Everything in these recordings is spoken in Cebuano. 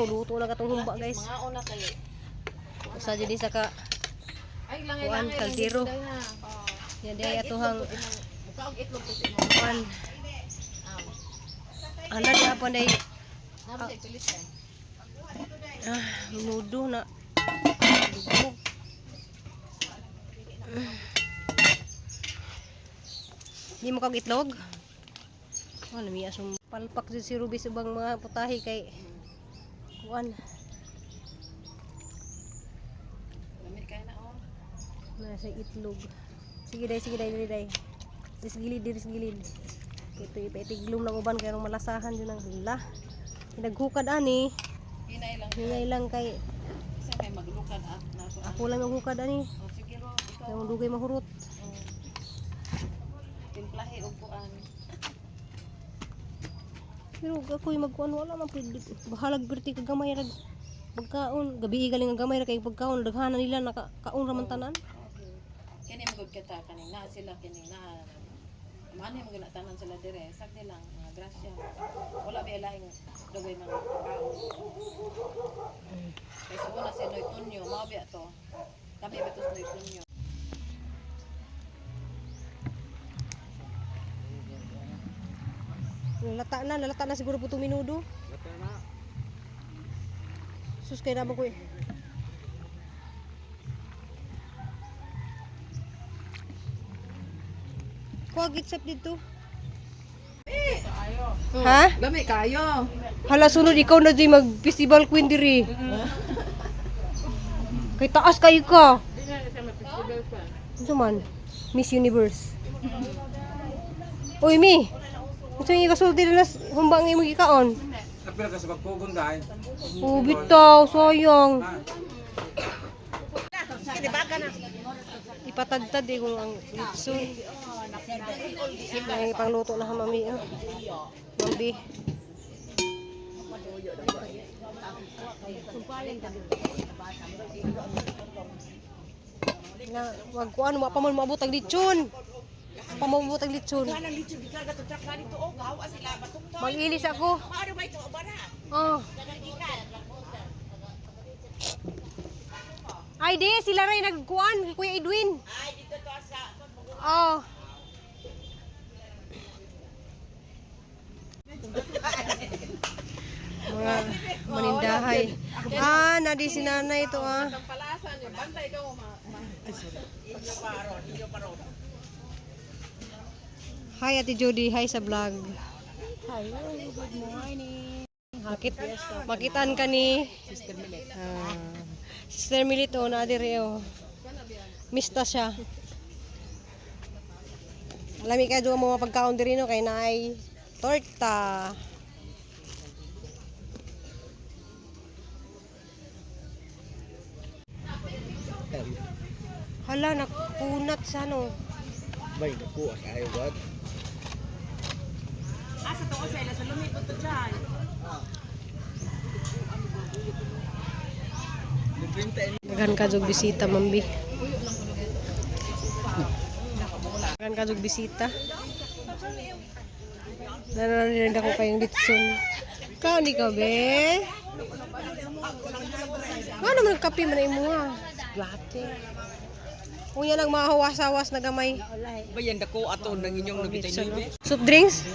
Luto na katong humba, guys. Mga una kayo. Usa jud ni sa ka Ay, langay kuan langay. kaldero. Ha. Yan di ay atuhang Mukha og itlog to imo. kuan. Hala di apa day Nabo sa pilit eh. ah, minudo na. Lugmok. Di mo kag itlog? Oh, lamiya sum palpak jud si Ruby sa ubang mga putahe kay kuan. Lamit kay na oh. Nasa itlog. Sige day, sige day, dili day. Dis gilid, dis gilid. Ito ipaitiglom lang uban kay malasahan jud ang hala. Naghukad ani, Hinay lang. hingay lang kay Isa may maglukad at nato. ako lang maghukad ani. Oh, sige ro, ikaw. Kay dugay mahurot. Oh. Timplahe og kuan. Pero ako'y magkuan wala man pwede. Bahalag birti ka gamay rag pagkaon. Gabi galing ang gamay ra kay pagkaon daghanan nila naka kaon ra man tanan. Okay. Kini magud kita kaning naa sila kini naa. Maano mo ginatanan sila dire, sagdi lang mga grasya. Wala ba laing dugay mga pagkaon. Kay sa una si Noy Tunyo, mao biya to. Kami ba to si Noy Tunyo? Lalata na siguro po itong minudo. Sus kay naman ko eh. Kuha gitsap dito. Ha? Lami kayo. Hala sunod ikaw na di mag festival queen diri. Kay taas kayo ka. Unsa man? Miss Universe. Uy mi. Unsa yung ikasulti na humba nga imong gikaon? Apil ka sa pagpugon dahil. Oh, bitaw, sayang. Ipatadtad eh kung ang litson. Ay, pangluto na ha, mami. Oh. Mami. Na, wag ko ano, pa man maabot ang litson. Pa maabot ang litson. Mag-ilis ako. Oh. Ay di, sila rin nagkuan kay Kuya Edwin. Ay, dito to sa. Oh. Mga manindahay. Ah, nadi si nanay ito ah. Palasan yung bantay ka mo ma. Hi Ate Judy, hi sa vlog. Hi, good morning. Makit makitaan ka ni Sister Milet. Ah, Sister Milito na dire oh. Mista siya. Lami kay duha mo mapagkaon diri no kay naay torta. Hala, nakunat sa no. Bay, naku, kayo God. Asa to sa ila sa lumipot to dyan. Daghan ka jug bisita, mambi. Daghan ka jug bisita. Nanonood ako kayong litson. Kaon ikaw, be? Nga naman nagkape man na imo ha. Latte. Unya nang mahawas-hawas na gamay. Bayan, dako ato ng inyong nabitay Litson, no? Soup drinks?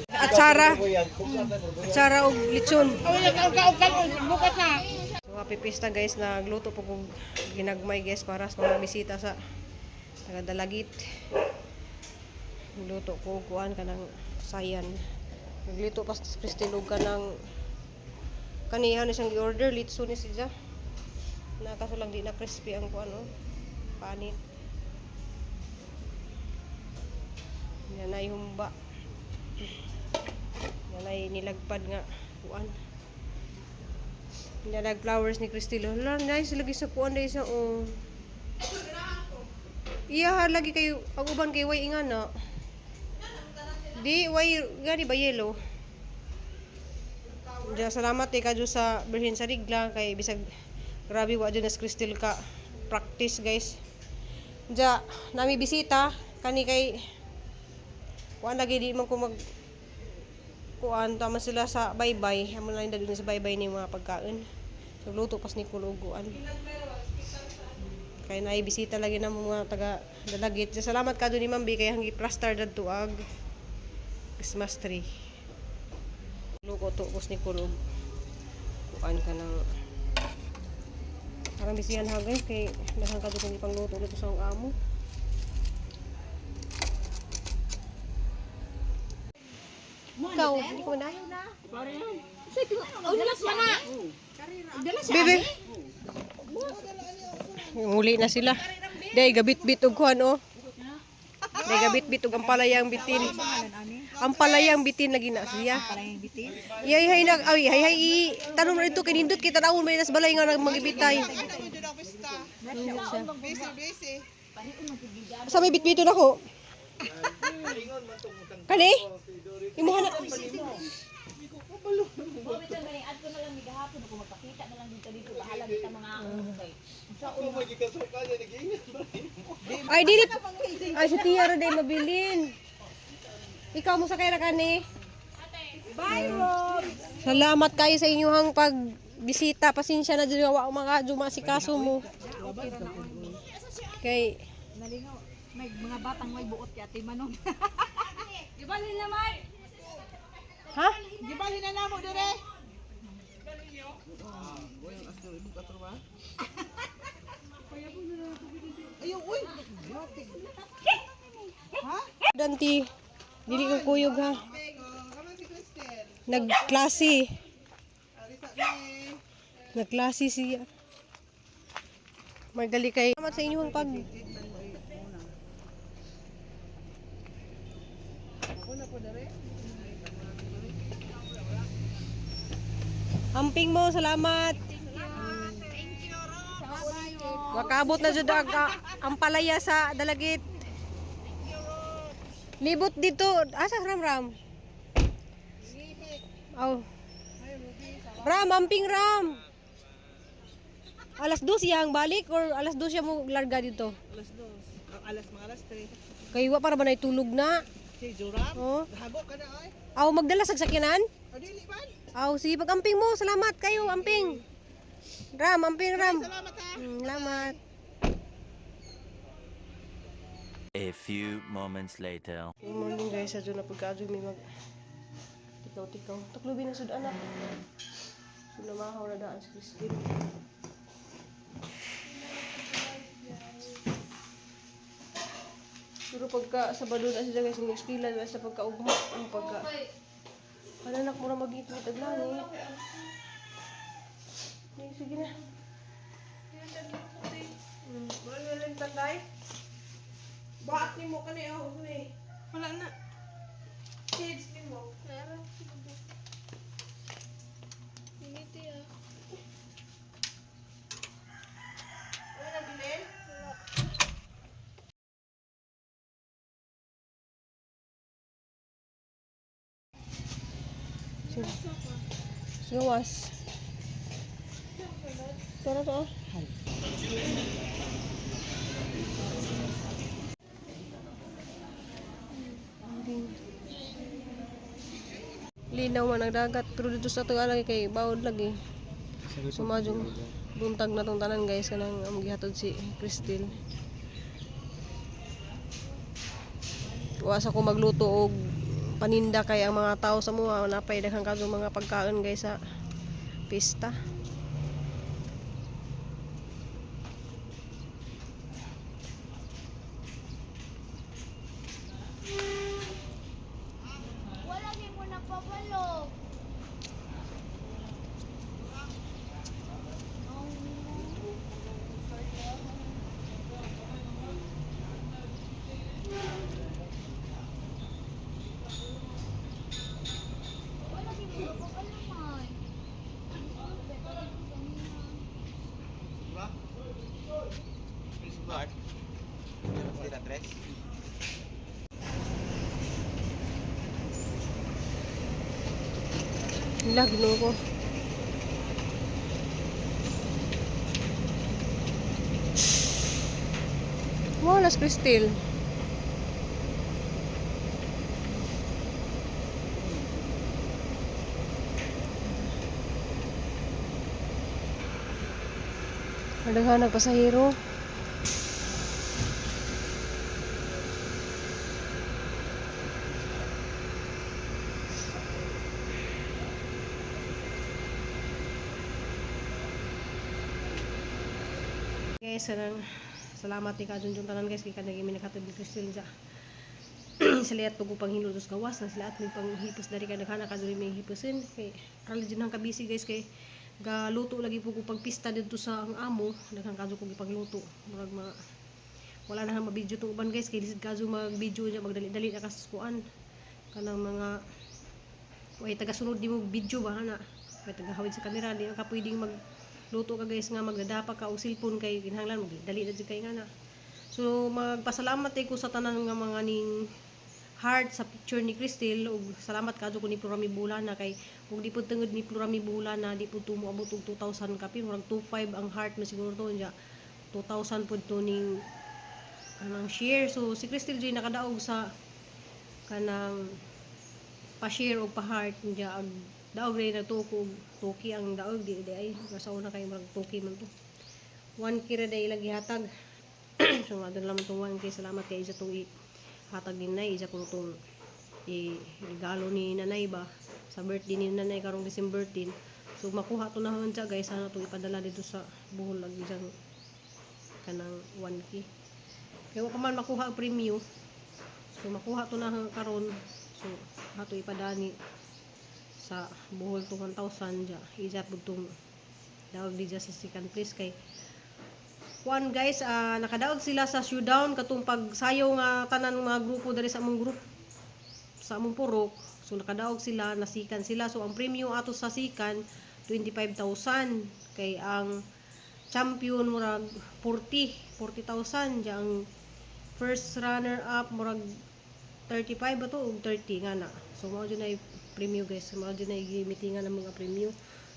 Atsara. Atsara og litson. So happy pista guys, nagluto po kog ginagmay guys para sa mga bisita sa taga Dalagit. Nagluto ko og kuan kanang sayan. Nagluto pa si Christine og kanang kaniha ni siyang gi-order litson ni siya. Na kaso lang di na crispy ang kuan oh. Panit. Yan ay humba. Yan ay nilagpad nga kuan. Nilag flowers ni Cristilo. Hala, nice lagi sa kuan dahil sa oh. Iya ha, lagi kayo ang uban kay way ingana. Di way gani ba yellow? Diya, salamat eh kadyo sa Birhen sa Rigla kay bisag grabe wa jud nas Cristel ka practice guys. Diya, nami bisita kani kay kuan lagi di man ko mag Kuan tama sila sa baybay. Amo lang dali sa baybay ni mga pagkaon. So luto pas ni kuluguan. Kay naay bisita lagi na mga taga Dalagit. Salamat ka ni Ma'am B kay hangi plaster dadto ag Christmas tree. Luto to kus ni kulog. Kuan ka ng parang bisihan ha guys kay daghan ka dito pangluto dito sa akong amo. Ikaw, hindi ko na. Bebe. Muli na sila. Day gabit-bit og kuan oh. Day gabit-bit og ang palayang bitin. Ang palayang bitin lagi na siya. Yay hay nag ay hay hay i tanom na dito kay nindot kay tanawon may nas balay nga nag magibitay. Sa may bitbiton ako. Kani? Imuha na. Ay, dili. Ay, si Tia ra day mabilin. Ikaw mo sakay ra kani. Bye, Rob. Salamat kayo sa inyong pagbisita. Pasensya na dili wa mga jumasikaso mo. Kay Nalingaw. May mga batang may buot kay Ate Manong. Ha? Gibalhin na namo dire. Ayaw, uy. Danti, dili ko kuyog ha. Bengo, kaman si Cristel. Nagklase. Arisa ni. Nagklase siya. Margali kay. Salamat sa inyong pag Amping mo, salamat. Wakabot na jud ang ang palaya sa Dalagit. Libot dito. Asa Ram Ram? Aw. Ram, amping Ram. Alas dos siya ang balik or alas dos siya mo larga dito? Alas dos. Alas mga alas tres. Kay wa para ba naitulog na? Si Joram, Oh. hago ka na ay. Aw, magdala sa sakyanan? O dili man. Aw, sige pag-amping mo. Salamat kayo, amping. Ram, amping Ram. Salamat ha. Salamat. A few moments later. Good morning guys, sa na pagkaadyo may mag tikaw-tikaw. Taklubi na sud anak. Sunamahaw na daan si Christine. Pero pagka Sabado na siya guys, ng eskwela na sa pagkaugma, ang pagka Pananak mo na mag-ngit-ngit ang langit. Ay, sige na. Wala lang tanday. Baat nimo kani ako ni. Wala na. Kids nimo. Initi ah. Wala na bilin. Gawas. Tara to. Ah. Linaw man ang dagat pero dito sa tuwa lagi kay bawod lagi. Sumadyong buntag na tong tanan guys kanang among gihatod si Christine. Wa sa ko magluto og paninda kay ang mga tao sa mua napay daghang kadto mga pagkaon guys sa pista. Wala di mo napabalo. Wala di mo napabalo man. Lagno ko. Wala si Cristel. Daghan pasahero. Guys, salamat ni ka Junjun tanan guys kay kanang mi nakatod ni Crystal sa sila at pag panghinutos gawas na sila at may panghipos dari kay daghan ka diri may hiposin kay aral jud nang kabisi guys kay galuto lagi po ko pagpista didto sa ang amo, daghan kadto ko gipagluto, murag ma wala na mabidyo tong uban guys kay lisod kadto mag-video niya, magdali-dali na kas kuan kanang mga way tagasunod di mo video ba na way tagahawid sa kamera, di ka pwedeng magluto ka guys nga magdadapa ka og cellphone kay kinahanglan magdali na jud kay nga na. So magpasalamat ko sa tanan nga mga ning heart sa picture ni Cristel ug salamat kadto ko ni Plurami Bulana kay ug di pud tungod ni Plurami Bulana di pud tumo abot og 2,000 kapin, murag 2.5 ang heart man siguro to nya 2,000 pud to ning kanang share. So si Cristel J nakadaog sa kanang pa-share og pa-heart niya, ang daog rin nagtuo ko og tuki ang daog di di ay basta una kay murag tuki man to 1K ra day ilang gihatag. So adto lang tong 1K, salamat kay isa tong hatag ni Nay, isa ko tong i regalo ni nanay ba sa birthday ni nanay karong December 10. So makuha to na siya guys, sana to ipadala dito sa Bohol ang isang kanang 1K kay wa pa man makuha ang premyo. So makuha to na karon, so ato ipadani sa Bohol to 1,000 ja ija pud tong daog di sa second place kay kuan guys, nakadaog sila sa showdown katong pagsayaw nga tanan mga grupo diri sa among group sa among purok. So nakadaog sila, nasikan sila. So ang premyo ato sa sikan 25,000 kay ang champion murag 40 40,000 ja ang first runner up murag 35 ba to og 30 nga na. So mao jud na premyo guys, mao jud na gimitingan ng mga premyo.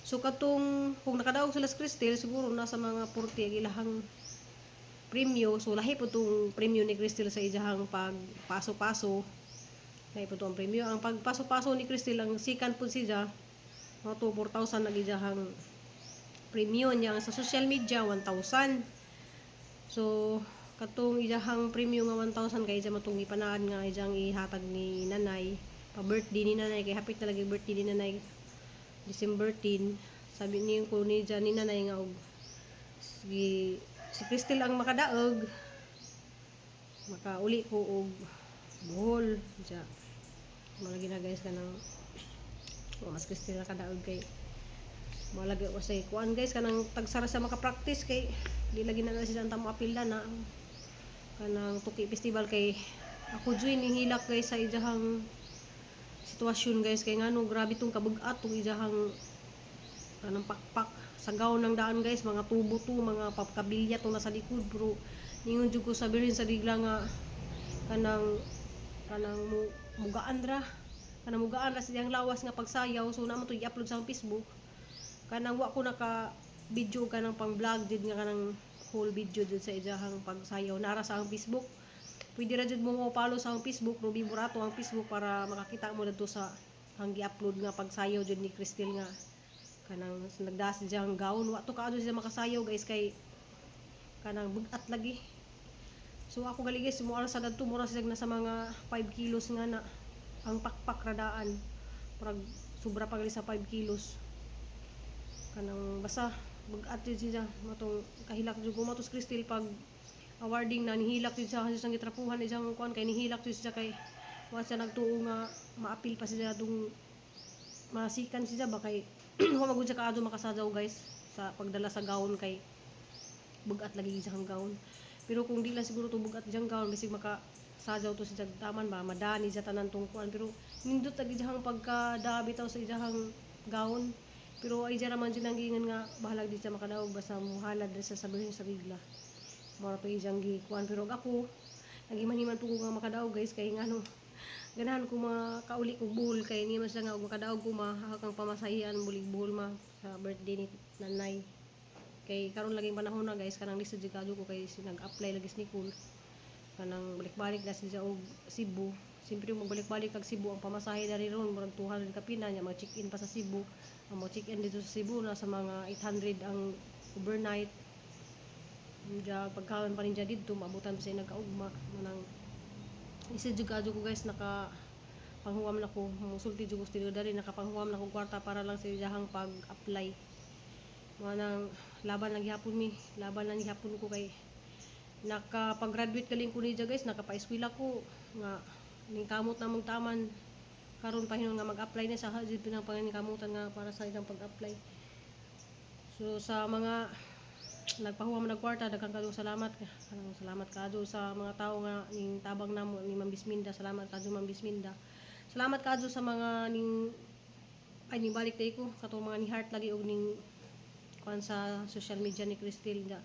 So katong kung nakadaog sila sa Cristel siguro nasa mga 40 ang ilahang premyo. So lahi po tong premyo ni Cristel sa iyahang pagpaso-paso. Lahi po tong premyo. Ang pagpaso-paso ni Cristel, ang sikan po siya mga to 4,000 ang iyahang premyo niya. Ang sa social media 1,000. So katong iyahang premyo nga 1,000 kay iya matong ipanaan nga iyang ihatag ni nanay pa birthday ni nanay kay hapit na lagi birthday ni nanay December 10. Sabi niyo ko ni ni nanay nga og si, si Cristel ang makadaog makauli ko og Bohol ja malagi na guys kanang oh, mas Cristel nakadaog kay malagi o say kuan guys kanang tagsara sa maka-practice kay di lagi na na sila ang tamo apil na kanang Tuki Festival kay ako join hilak guys sa ijahang sitwasyon guys kay ngano grabe tong kabug-at tong ijahang kanang pakpak sagaw ng daan guys, mga tubo to mga pakabilya tong nasa likod bro. Ningon jud ko sa birin sa digla nga kanang kanang mugaan ra, kanang mugaan ra sa iyang lawas nga pagsayaw. So namo to i-upload sa Facebook kanang wa ko naka video kanang pang vlog jud nga kanang whole video jud sa iyahang pagsayaw nara sa ang Facebook. Pwede ra jud mo mo follow sa ang Facebook, Ruby Burato ang Facebook, para makakita mo dadto sa ang gi-upload nga pagsayaw jud ni Cristel nga kanang nagdas siya ang gown. Wa to kaadto siya makasayaw guys kay kanang bugat lagi. So ako gali guys mo sa dadto mura siya nasa mga 5 kilos nga na ang pakpak radaan, murag sobra pa gali sa 5 kilos kanang basta bugat jud siya matong kahilak jud ko matos Cristel pag awarding na nihilak jud siya kasi siyang gitrapuhan isang kuan kay nihilak jud siya kay wa siya nagtuo nga maapil pa siya dung masikan siya ba kay wa magud siya kaadto makasadyaw guys sa pagdala sa gown kay bugat lagi siya ang gown. Pero kung di lang siguro to bugat siyang gown bisig maka sadyaw to siya taman ba madani siya tanan tong kuan, pero nindot lagi siya ang pagkada bitaw sa iyang gown. Pero ay siya raman siya nanggingan nga bahalag di siya makadaog basta muhalad ra siya sa birhen sa rigla mao to iyang gikuan. Pero ako nagiman-himan po ko nga makadaog guys kay ngano ganahan ko makauli og Bohol kay ni man siya nga og makadaog ko mahakang pamasahian bulig Bohol ma sa birthday ni nanay kay karon laging panahon na guys kanang lisod jud kadto ko kay nag-apply lagi si Nicole kanang balik-balik na siya og Cebu. Siyempre magbalik-balik kag Cebu ang pamasahe dari ron murag 200 ka pina nya mag-check-in pa sa Cebu. Ang mo check-in dito sa Cebu nasa mga 800 ang overnight. Diya pagkaon pa rin dya didto, maabutan pa siya nagkaugma. Manang isa jud kaadyo ko, guys, naka panghuwam na ko, musulti jud ko sa tinuod dali, nakapanghuwam na ko kwarta para lang sa iyahang pag-apply. Manang laban lang gihapon mi, laban lang gihapon ko kay nakapag-graduate galing ko niya, guys, nakapa-eskwela ko nga ning kamot na mong taman karon pa hinon nga mag-apply na sa jud pinang panganikamutan nga para sa ilang pag-apply. So sa mga nagpahuwam og kwarta, daghang kadyo salamat. Salamat kadyo sa mga tao nga ning tabang namo ni Ma'am Bisminda. Salamat kadyo, Ma'am Bisminda. Salamat kadyo sa mga ning ay ning balik tay ko katong mga ni heart lagi og ning kuan sa social media ni Cristel da.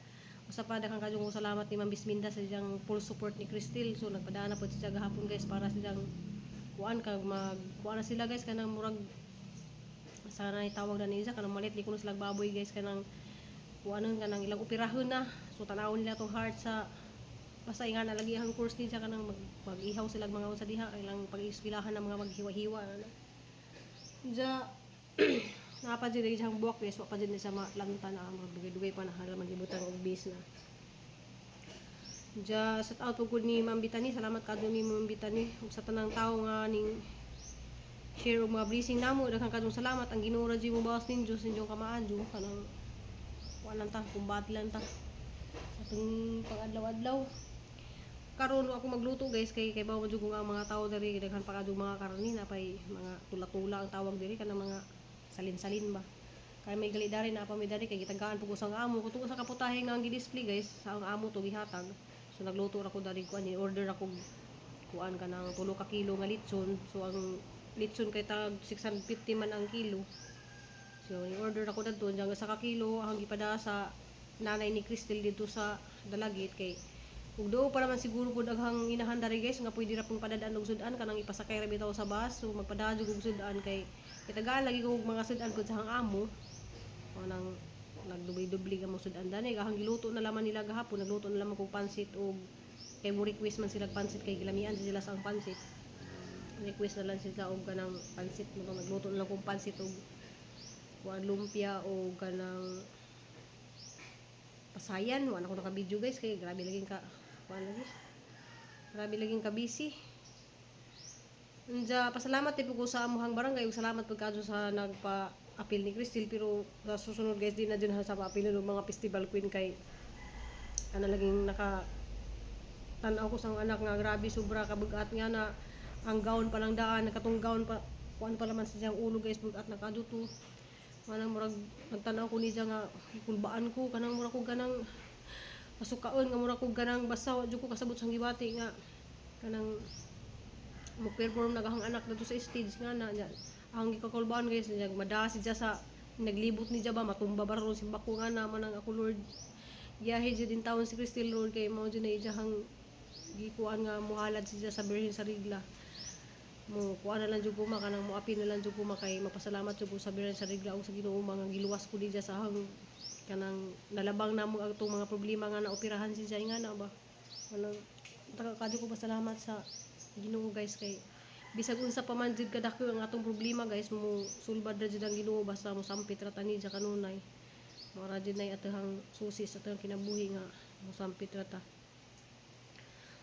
Usa pa, daghang kadyo ko salamat ni Ma'am Bisminda sa iyang full support ni Cristel. So nagpadaan na pod siya gahapon, guys, para silang kuan kag mag kuan na sila, guys, kanang murag sana itawag na niya kanang malit ni kuno sila baboy, guys, kanang kuan kanang ilang operahon na. So tanawon nila tong heart sa basta nga na lagi ang course niya kanang mag, mag-ihaw sila mga unsa diha ilang pag-iskwilahan ng mga maghiwa-hiwa ano ja. Napa jud siyang buwak, guys, wa pa jud ni sa malanta na mga dugay-dugay pa na halaman ibutang og base na. Ja, shout out po ni Ma'am Bitani. Salamat kadyo ni Ma'am Bitani ug sa tanang tawo nga ning share og mga blessing namo. Daghang kadyong salamat. Ang Ginoo ra jud mo bawas ninyo sa inyong kamaadyo kanang kuan lang ta, kumbati lang ta sa atong pang-adlaw-adlaw. Karon ako magluto, guys, kay bawo jud ko nga ang mga tao diri daghan pa kadyo mga karni na pay mga tula-tula ang tawag diri, kanang mga salin-salin ba. Kay may gali dari na pa may dari kay gitagaan pug sa amo ko sa kaputahe nga ang gi-display, guys, sa ang amo to gihatag. So nagluto ra ko dari kuan, order ako kuan kanang 3 ka kilo nga litson. So ang litson kay tag 650 man ang kilo. So ni-order ako dadto diyan sa ka kilo ang gipada sa nanay ni Cristel dito sa Dalagit kay ug duo pa naman siguro pud aghang inahan diri, guys, nga pwede ra pong padadaan og sud-an kanang ipasakay ra bitaw sa bus. So magpadaan jud og sud-an kay kitagaan lagi ko og mga sud-an pud sa hang amo o nang nagdubli-dubli ka mo sud-an dani. Gahang giluto na laman nila gahapon, nagluto na lamang kog pansit og kay mo request man sila pansit kay gilamian sila sa ang pansit. Request na lang sila og kanang pansit mo, nagluto na lang kong pansit og kuan lumpia o kanang pasayan. Wala ko naka-video, guys, kay grabe laging ka kuan lagi, grabe laging ka busy. Unja, pasalamat po ko sa amuhang barangay ug salamat pud kadyo sa nagpa-apil ni Cristel. Pero sa susunod, guys, di na jud sa pa-apil ng mga festival queen kay ana laging naka tan-aw ko sa anak nga grabe sobra kabugat nga na ang gown pa lang daan katong gown pa kuan pa laman sa siyang ulo, guys, bugat na kadto to. Manang murag nagtan-aw ko niya nga kulbaan ko kanang murag ko ganang pasukaon nga murag ko ganang basta wa jud ko kasabot sa gibati nga kanang mo perform na gahang anak dito sa stage nga na niya. Ang gikakulbaan, guys, niya mada si sa naglibot ni ba matumba ba ron si bako nga na. Manang ako, Lord, giyahe jud din taon si Cristel, Lord, kay mao jud na iyahang gikuan nga muhalad siya sa Birhen sa Rigla. Mo kuan na lang jud ko ma kanang moapil na lang jud ko ma kay mapasalamat jud ko sa Birhen sa Rigla ug sa Ginoo mga giluwas ko diya sa hang kanang nalabang namo atong mga problema nga naoperahan si Jai nga na ba. Walang kadyo ko pasalamat sa Ginoo, guys, kay bisag unsa pa man jud kadako ang atong problema, guys, mo sulbad ra jud ang Ginoo basta mo sampit ra ta niya kanunay. Mao ra jud nay atong susi sa atong kinabuhi nga mo sampit ra ta.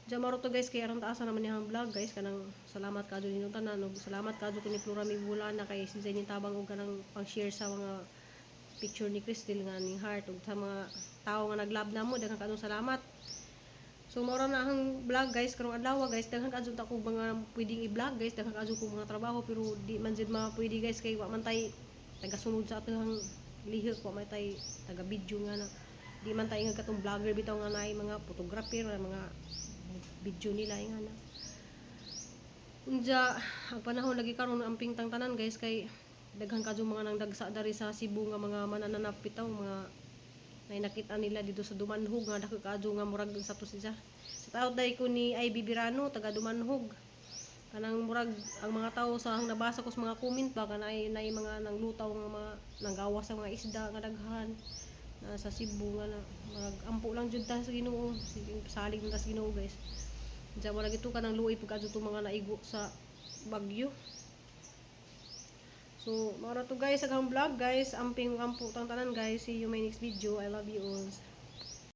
Diyan maro to, guys, kay aron taasa naman niyang vlog, guys. Kanang salamat kadyo ninyo tanan ug salamat kadyo kini Flora May Bulana kay si ni tabang og kanang pang-share sa mga picture ni Cristel nga ning heart ug sa mga tawo nga nag-love namo, daghang kaadong salamat. So mao ra na ang vlog, guys, karong adlaw, guys. Daghan kaadto ta kog mga pwedeng i-vlog, guys, daghan kaadto kog mga trabaho pero di man jud mapwede, guys, kay wa man tay tagasunod sa atong lihok, wa man tay taga video nga na di man tay nga katong vlogger bitaw nga naay mga photographer, mga video nila nga na. Unja, ang panahon lagi karon amping tang tanan, guys, kay daghan kadyo mga nang dagsa dari sa Cebu nga mga manananap bitaw, mga nay nakita nila dito sa Dumanhog nga dako kadyo nga murag sa to siya. Sa taot dai ko ni Ivy Birano taga Dumanhog. Kanang murag ang mga tao sa ang nabasa ko sa mga comment ba kanay nay mga nanglutaw nga mga nanggawas sa mga isda nga daghan na sa Cebu nga na murag ampo lang jud ta sa Ginoo. Sige, salig ta sa Ginoo, guys. Diyan mo lagi to kanang luoy pag adto mga naigo sa bagyo. So, mao ra to, guys, agang vlog, guys. Amping ampo tang tanan, guys. See you my next video. I love you all.